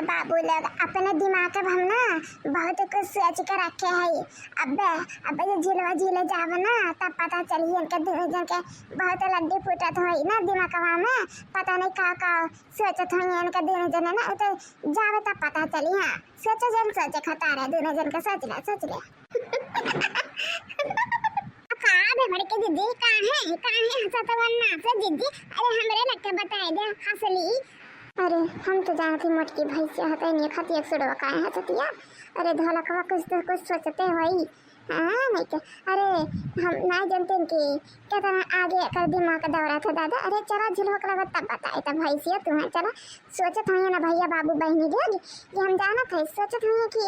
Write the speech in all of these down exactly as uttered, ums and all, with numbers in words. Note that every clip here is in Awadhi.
बाबू लोग, अपने दिमाग अब हम ना बहुत कुछ सोच के रखे हई। अबे, अबे जे झुलवा झूले जाब ना, तब पता चली इनके दुनो जन के बहुत लड्डी फूटत होई ना दिमागवा में, पता नहीं का का सोचत होई इनके दुनो जने ना, तो जाबे तब पता चली। हाँ, सोचे जन सोचे खतारे, दुनो जन के सोच ले, सोच ले। का बे बड़की दीदी, काहे, काहे हंसत वन्ना से दीदी? अरे हमरे लग के बताए दे, हंसली। अरे हम तो जानत ही मोटकी भैंसिया हतै नहीं खाती एक सुड़वा काहे हंसतिया। अरे ढोलकवा कुछ तो कुछ सोचते होई। हाँ, नहीं के, अरे हम ना जानते कि कितना आगे एकर दिमाग दौड़ा था दादा। अरे चला झुलवा के लगे तब बताए तब भैंसिया तुम्हें चला। सोचत होई ना भैया बाबू बहनी लोग, ये हम जानत है, सोचत होई कि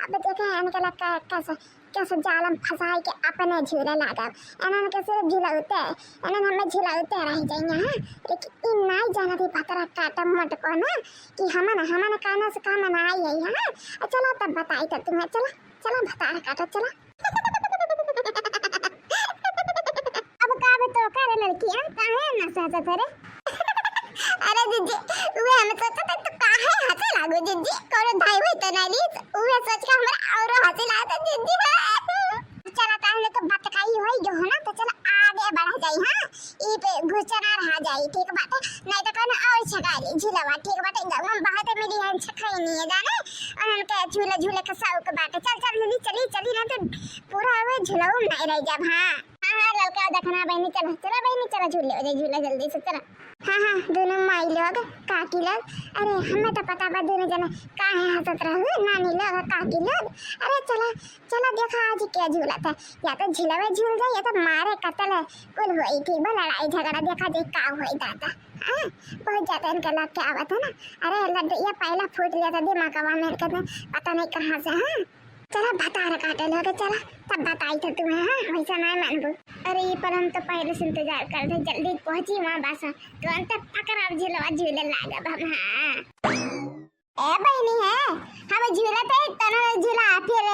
अब देखे इनके लग का कैसे कैसे जाल में फंसाई के अपने झूले लागब। एनन के सिर्फ झुलौते, एनन हमें झुलौते रह जाइए, हाँ? लेकिन ई नाई जानत ही भतरा काटा मोटको ना कि हमन, हमन काना से काम नाई है, हाँ? आ चला तब बताई तो तुम्हें, चला, चला भतार काटा, चला। अब का बे तो करे लड़किया, काहे ना सहजत रे? अरे जीजी, उहे हम सोचत हई तो काहे हंसे लागो जीजी? कौनो धाई हुई तो नहीं लीस? उहे सोच के हमरा औरो हंसी लागत है जीजी। चला ताहले तो बतकाई होई जो है ना, तो चला आगे बढ़ा जाई, हाँ? ई पे घुसना रहा जाई, ठीक बाटे? नहीं तो कौनो और छकाई ली झुलवा, ठीक बाटे? जब हम बाहर मिली हैं छकाई नहीं है जाने, और उनके झूले झूले के शौक बाटे। चल चल मिली चली चली ना तो पूरा हमें झुलवा में नहीं रह जाब, हाँ? हाँ, हाँ, ललका देखना बहनी, चला, चला बहनी, चला, झूले, ओजे झूला जल्दी से, चला। हाँ, हाँ, दोनों माई लोग, काकी लोग, अरे, हमें तो पता बा, दोनों जना काहे हंसत रहू, नानी लोग, काकी लोग, अरे, चला, चला, देखा आज क्या झूलत है, या तो झूलवे झूल जाए, या तो मारे कतल है, कुल होई, ठीक बा, लड़ाई झगड़ा, देखा जाए का होई दादा। हाँ, बहुत ज्यादा इनके लग के आवत है ना। अरे, लड्डू, ये पहला फूट लिया था दिमागवा में इनके, तो पता नहीं कहाँ से, हाँ। चला भतार काटे लगे, चला, तब बताई तो तुम्हें, हाँ, वैसा नहीं मानबू। अरे, ये पर हम तो पहले से इंतजार कर रहे, जल्दी पहुंची वहाँ बस, तुरंत पकड़ अब झूलवा झूले लागब हम, हाँ। ए बहनी है, हम झूलत है, तनो झूला, फिर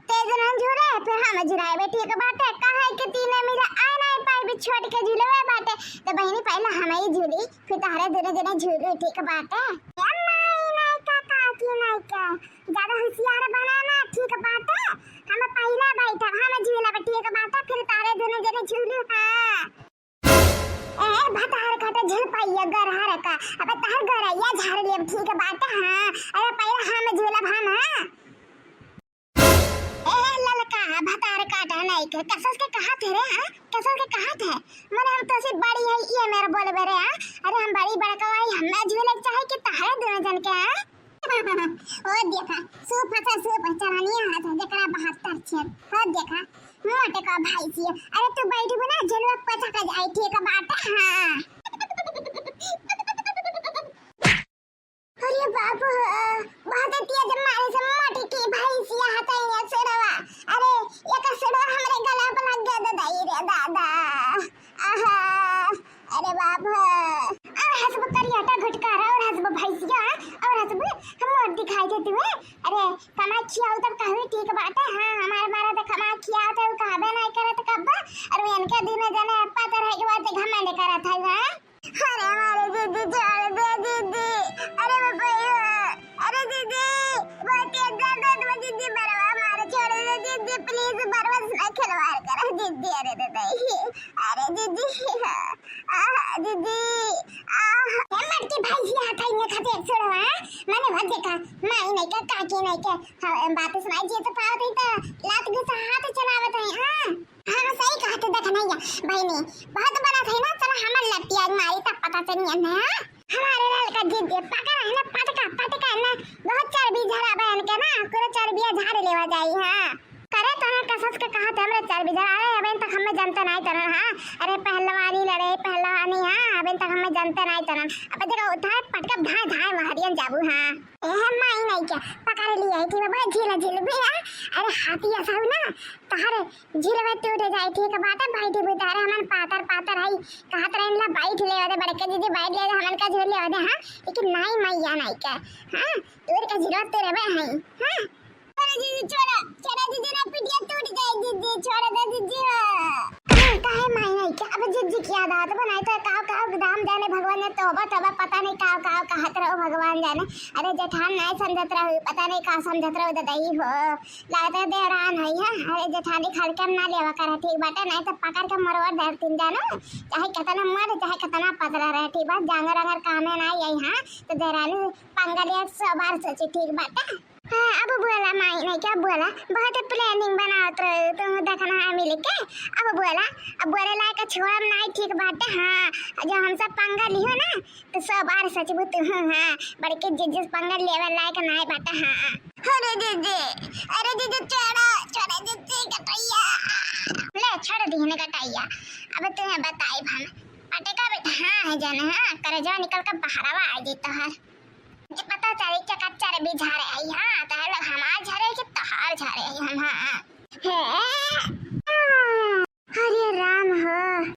तेज न झूले, फिर हम झुलाए, ठीक बाटे, कहाँ के तीनों मिला आए नहीं पाए, भी छोट के झूलवे बाटे, तो बहनी पहले हम ही झूली, फिर तहरे दोनों जने झूलू, ठीक बाटे। ए माई नहीं का, काकी नहीं का, ज्यादा होशियार बना ना, ठीक बाटे? हम पहले बैठब, हम झूलब, ठीक बाटे? फिर तारे दुनो जने झूलू, हाँ। ए, भतार काटा झुल पाइए, गरहर का। अबे तार गरैया झाड़ लेब, ठीक बाटे? हाँ। अरे पहले हम झूलब, हम, हाँ। ए, ललका, भतार काटा नहीं के, कसस के कहा थे रे, हाँ? कसस के कहा थे? मने हम तो से बड़ी है, ये मेरा बोलबे रे, हाँ? अरे हम बड़ी बड़का भाई, हम ना झूले चाहे कि तारे दुनो जन के, हाँ? ओ देखा, सूप हसा सूप चलानी हाथ है, जकरा बहत्तर छेद। ओ देखा, मोटे का भाई सी। अरे तू बैठी बना, जलवा पचा के जाए, ठीक बात है, हाँ। अरे बाप, बहुत तेज मारे से मोटे की भाई सी हता ये सुड़वा। अरे, ये का सुड़वा हमरे गला पर लग गया, दादा, रे दादा। आहा, अरे बाप रे। और हंसबो करियाटा घुटकारा, और हंसबो भैंसिया, और हंसबो हम मोट दिखाई देती हुए। अरे, कमा खियाऊ तब कहवे ठीक बाटे, हाँ, हमारे मारा तो कमा खियाऊ तो कहबे नहीं करत कब्बा, और इनके दिन जने पातर है कि बात घमंड करत है, हाँ? अरे हमारे दीदी छोड़ दे दीदी, अरे मैं भैया, अरे दीदी, बहुत तेज दर्द होत बा दीदी, बरवा मारे छोड़ दे दीदी, please बरवा से ना खिलवाड़ करा दीदी, अरे दीदी, अरे दीदी। आह, दीदी, आह। ए मटकी भैंसिया हथई में खाते एक सुड़वा, मने मत देखा, माई नहीं के, काकी नहीं के, हाँ, बात सुनाई जी तो पावत है तो लात गुस्सा हाथ चलावत है, हाँ। हाँ, सही कहत है, देख नहीं है, बहनी, बहुत बड़ा थे ना, चला हमर लतिया मारी तब पता चली है ना, हाँ? हमारे लाल का जिद दे, पकड़ है ना, पटका, पटका है ना, बहुत चर्बी झरा बहन के ना, पूरा चर्बिया झाड़ लेवा जाई, हाँ। करे तोहरे कसस के कहा थे हमरे चर्बी झरा। अरे अबे तक हमें जनते नहीं तरन, हाँ। अरे पहलवानी लड़े, पहलवानी, हाँ, अबे तक हमें जनते नहीं तरन। अब देखो उठाए पटका धाए धाए महरियन जाबू, हाँ। ए माई नहीं क्या पकड़ लिया है कि बाबा झीला झील भी, हाँ। अरे हाथी ऐसा हो ना, तहरे झील में टूट जाए, ठीक बात है भाई, ठीक बता रहे हमन पातर पातर है, कहत रहे इनला बैठ ले दे, बड़के दीदी बैठ ले दे, हमन का झूल ले दे, हाँ। लेकिन नहीं मैया नहीं क्या, हाँ, तोर का झीलवा तेरे बे है, हाँ। अरे दीदी, छोड़ा, छोड़ा दीदी, ना पिटिया टूट जाए दीदी, छोड़ दे दीदी। हाँ, काहे माई नहीं क्या? अब जिज्जी किया दात बनाए तो काव काव राम जाने भगवान ने, तोबा तोबा, पता नहीं काव काव कहत रहो भगवान जाने। अरे जेठान नहीं समझत रहो, पता नहीं का समझत रहो ददई हो। लागत है देवरान है, हाँ? अरे जेठानी खड़ के ना लेवा करा, ठीक बाटे, नहीं तो पकड़ के मरवा धरतीन जानो। चाहे कितना मर, चाहे कितना पतला रहे, ठीक बात, जांगर आंगर कामे ना आई, हाँ? तो देवरानी पंगा लिया सौ बार सोची, ठीक बाटे। हाँ, अब बोला माई नहीं क्या बोला, बहुत planning बनावत रहे तुम, देखना है मिल के। अब बोला, अब बोले लायक छोड़म नहीं, ठीक बाटे, हाँ? जो हमसे पंगा लियो ना, तो सौ बार सोचबू तू, हाँ, हाँ, बड़के जिज्जी पंगा लेवे लायक नहीं बाटे, हाँ। अरे जिज्जी, अरे जिज्जी, छोड़ा, छोड़ा जिज्जी, कटैया। ले, छोड़ दीहने कटैया। अब तुम्हें बताई हम। पटेका बेटा, हाँ, है जाने, हाँ, करेजवा निकल के बहरवा आ जाई तोहर। जे पता चली चका चरबी झारे आई, हाँ, तोहर लोग हमार झारे कि तोहार झारे आई हम, हाँ। हे, अरे राम हो,